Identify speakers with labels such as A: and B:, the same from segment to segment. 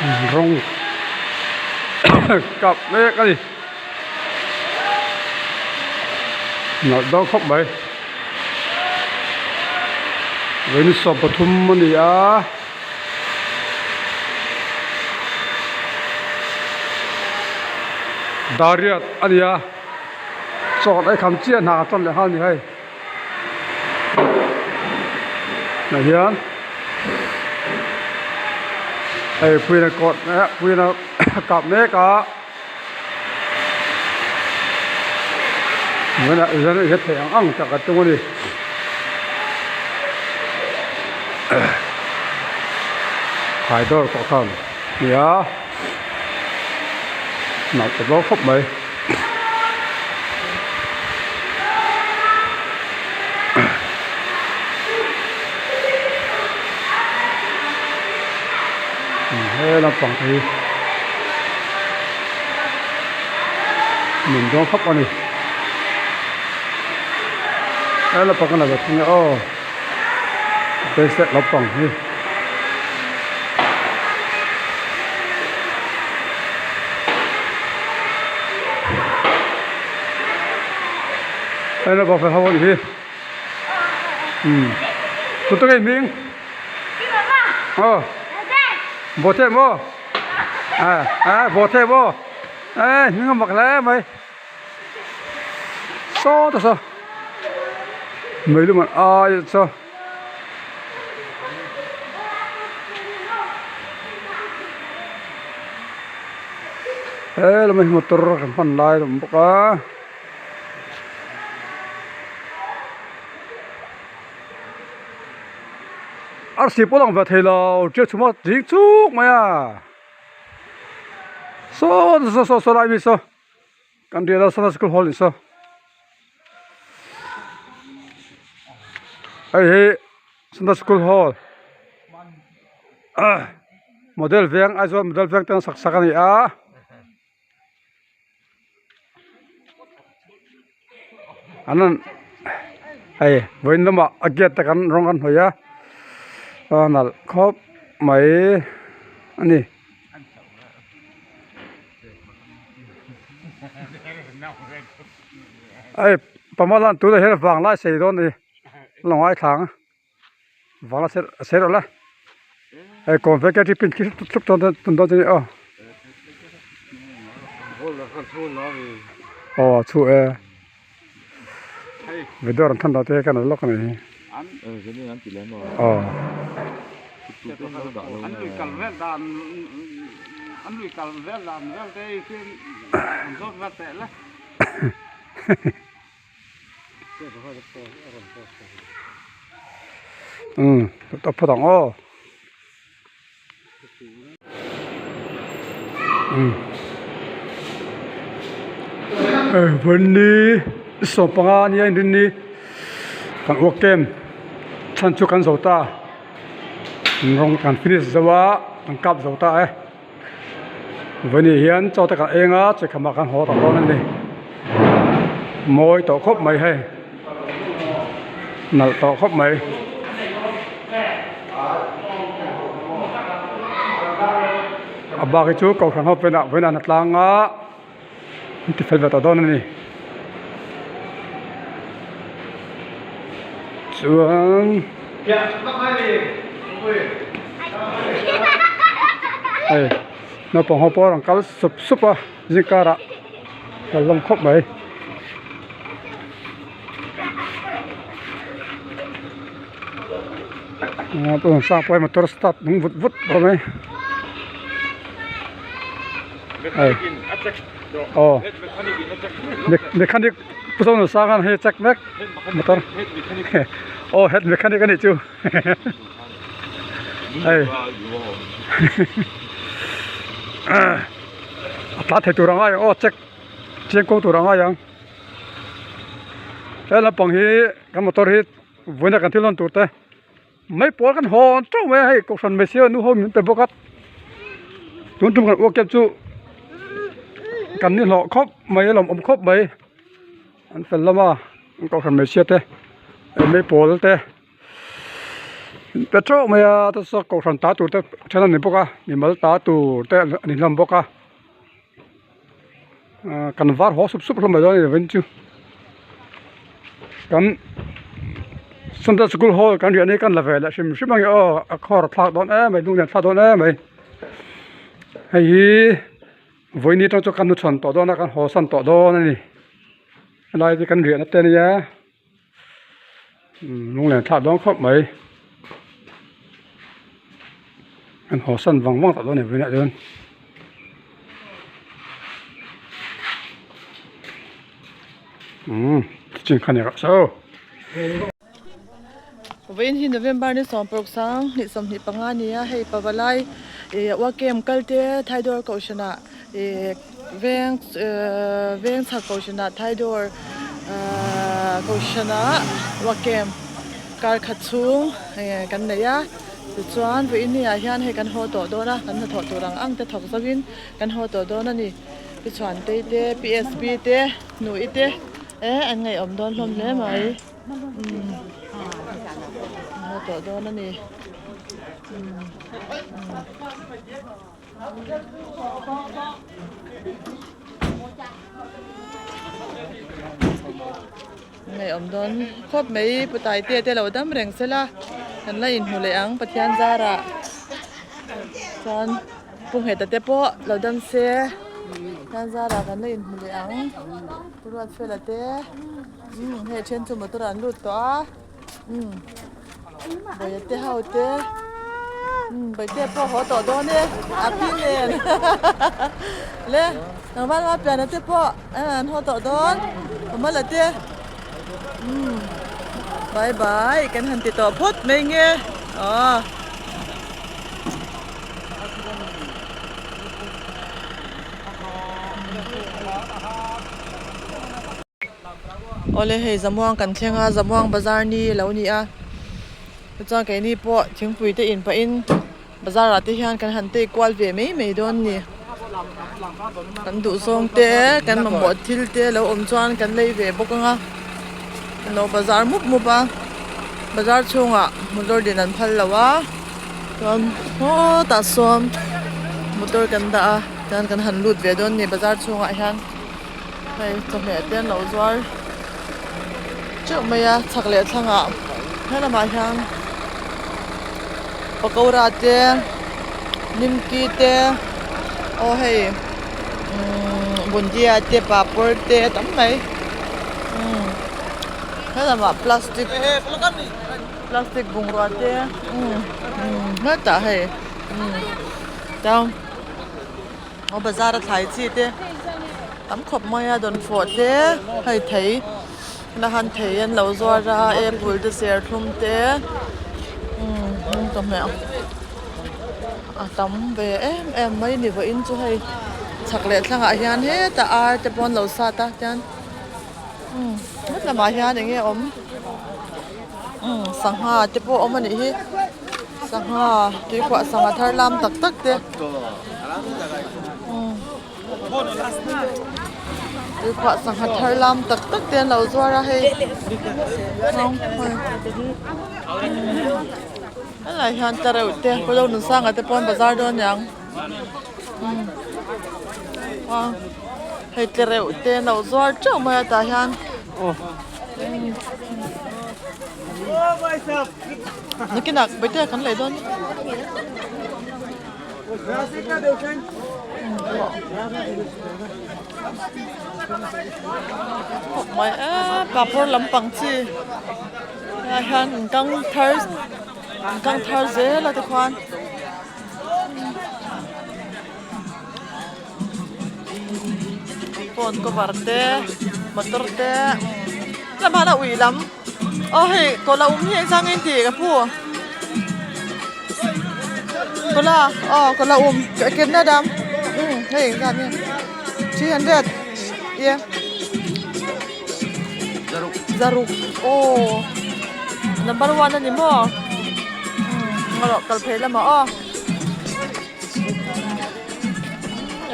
A: Rawng kap mek a ni nalh dawn khawp mai vawiin 13 a ni a. Dariat a ni a chaw ei kham chiah hna a tan leh nghal a ni hei. Tah hian hei puiin a kawt puiin a kap mek a tunah hian i hre thei ang ang tak a tum a ni khai dawr pawh khan a ni a nalh ta dawn khawp mai. He lampang te hi min dawn khawp a ni he lampang ka la ve thung e aw basic lampang hi. Hei naupang fel ho a nih hi umm tute nge hming aw bawhte maw a a bawhte maw e hming a mak hle mai saw ta saw meilum an ai chaw. He lamah hi motor kan hman lai a awm bawk a. Arsi pawh lang ve thei lo tia chhum a ding chuk mai a saw saw saw saw lai mi saw kan riah la saw school hall ni saw hei hi sunday school hall model veng Aizawl model veng te an sak sak a ni a. An rawn hei vawiin lamah a gate te kan rawng kan hnawih a a nalh khawp mai a ni. Hei pamah lan tunah hian vanglai sei dawn a ni lo ngaithla ang. Vang a sei rawh la hei kawm ve ke pin khi thlup dawn dawn dawn chu ni aw aw a chhu e video rawn thawn dan te kan lawk a ni hi aw. Umm ta phawt ang aw umm hei vawiinni sawmpanga ania inrinni kan uak kem chhan chu kan zo ta rawng kan finish zo a kan kap zo ta e. Vawini hian chaw te kan eng a chekhamah kan haw tawh dawn a ni mawi tawh khawp mai hei nalh tawh khawp mai. A bak hi chu kohhran ho penah vawiin an tlang a an ti fel ve tawh dawn a ni chuan hei naupang ho pawh a rawn kal sup sup a zingkar ah kal hlawm khawp mai. Motor start hnung vut vut tawh mai hei aw mechanic pu zawng sang khan hei check mek motor aw head mechanic a nih chu hei a tla thei tur ang ai aw check chiang kuau tur ang ai ang he lampang hi kan motor hi. Vawiina kan thil hawn tur te mai pawl kan hawn teuh mai a hei kohhran hmeichhia nu ho min pe bawk a tun tum kan uak chu kan ni hlawh khawp mai a lawmawm khawp mai an fel lam a an kohhran hmeichhia te mai pawl te. Pe teuh mai a tasa kohhran ta tur te then a ni bawk a mimal ta tur te a ni hlawm bawk a ahh kan var haw sup sup hlawm mai dawn a ni vawiin chu kan sunday school hall kan riah ni kan la ve leh hrim hrim ange aw a khawr thlak dawn em mai lunglen thlak dawn em mai hei hi vawiin atang chuan kan hnuchhawn tawh dawn a kan haw san tawh dawn a ni helai te kan riahna te ania. Lunglen thlak dawn khawp mai an haw san vang vang tawh dawn a ni vawiinah chuan umm chin kha ni rawh se aw.
B: Vawiin hi November ni 16 sang hnih 25 a ni a hei pavalai ih uakem kal te Thaidawr kohhranah ih Veng veng chhak kohhranah Thaidawr kohhranah Wakem kar khat chhung kan nei a tichuan vawiin ni ah hian hei kan haw tawh dawn a kan hnathawh tur ang ang te thawk zo in kan haw tawh dawn a ni Pi Chhuantei te Pi SP te Nuih te eh an ngaihawm dawn hlawm hle mai umm an haw tawh dawn a ni umm. Ngeiawm dawn khawp mai pu Taite te lo dam reng sela kan la inhmu leh ang Pathian zarah chuan Pu Ngheta te pawh lo dam se Pathian zarah kan la inhmu leh ang Pu Ruatfela te umm hei then chu motor ah an lut tawh a umm. Bawihte ho te umm bawihte pawh haw tawh dawn e a pi nen le tlangval hma pian te pawh an haw tawh dawn awmala te umm bye bye kan han ti tawh phawt mai nge aw. Awle hei Zamuang kan thleng a Zamuang bazar ni a lo ni a tichuan keini pawh thingpui te in pahin bazar ah te hian kan han tei kual ve mai mai dawn a ni kan duh zawng te kan mamawh thil te lo awm chuan kan lei ve bawk ang a an lo bazar mup mup a bazar chhungah motor din an phal lo a chuan sawtah sawn motor kan dah a chuan kan han lut ve dawn a ni bazar chhungah hian. Hei chawhmeh te an lo zuar teuh mai a chhak leh thlangah he lamah hian pakora te nimki te aw hei umm bundia te papawr te a tam mai umm he lamah plastic plastic bungrua te umm hetah hei umm chuan. Aw bazar a thlai chi te tam khawp mai a dawnfawh te hei thei la han thei an lo zuar a apple te serthlum te umm chawhmeh a tam ve em em mai ni vawiin chu hei chhak leh thlangah hian hetah ar te pawh an lo sat a tian umm het lamah hian eng nge awm umm sangha te pawh a awm a nih hi. Sangha tuikhuah sangha thar lam tak tak te tuikhuah sangha thar lam tak tak te an lo zuar a hei helai hian tlereuh te Pawlawnunsanga te pawh an bazar dawn aniang hei tlereuh te an lo zuar teuh mai a tah hian. Nakinah bawihte kan lei dawn khawp mai e papawr lampang chi ah hian in kang thar in kang thar zel a tikhuan phone cover te motor te lamah hian a ui lam. Aw hei kawla um hi engzang nge tih ka phu kawla aw kawla um kenna dam um hei engzat nge 300 ye zaruk aw number one ani maw um erawh kal phei lamah aw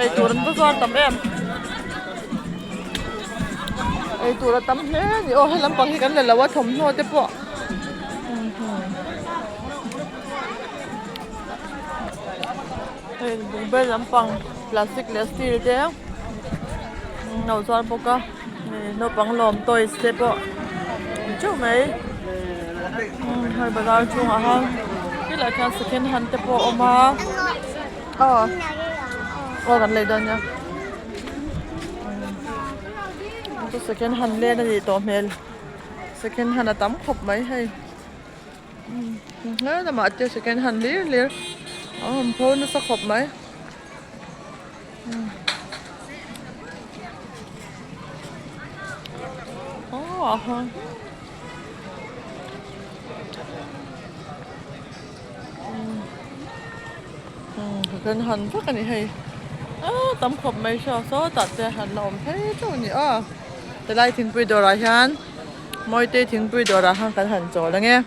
B: eitur an va zuar tam em. Eitur a tam hle a ni aw he lampang hi kan la lo a thawmhnaw te pawh. Hei bungbel lampang plastic leh steel te an lo zuar bawk a hei naupang lawm toys te pawh ni teuh mai hei bazar chhungah hian helai khian second hand te pawh a awm a aw aw kan lei dawn nia chu second hand len a nih tawh hmel second hand a tam khawp mai hei. He lamah te second hand hlir hlir a awm pho nasa khawp mai aw ha second hand vek a ni hei aaa tam khawp mai saw sawtah te han la awm phei teuh a ni a tilai thingpui dawrah hian. Mawite thingpui dawrah khan kan han chawl ange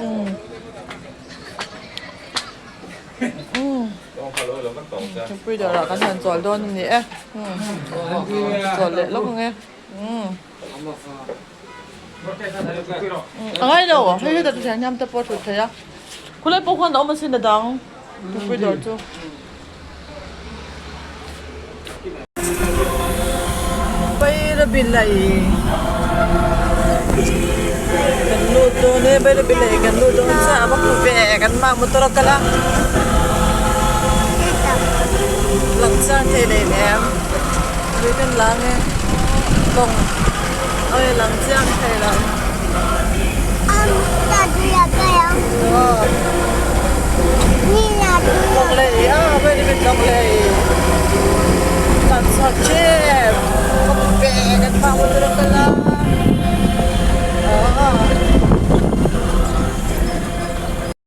B: umm umm thingpui dawrah kan han chawl dawn a ni e umm chawl leh lawk ange umm a ngai lo hei hetah te thian hiam te pawh a thut theih a khulai pawh khuan a awm asin a dang thingpui dawr chu. Bairabilai kan lut dawn e Bairabilai kan lut dawn chiah a va khaw ve kan mah motor a kal a lang chiang thei leh em lui kan lang e lawng awi lang chiang thei lo. Lawng lei a Bairabi lawng lei.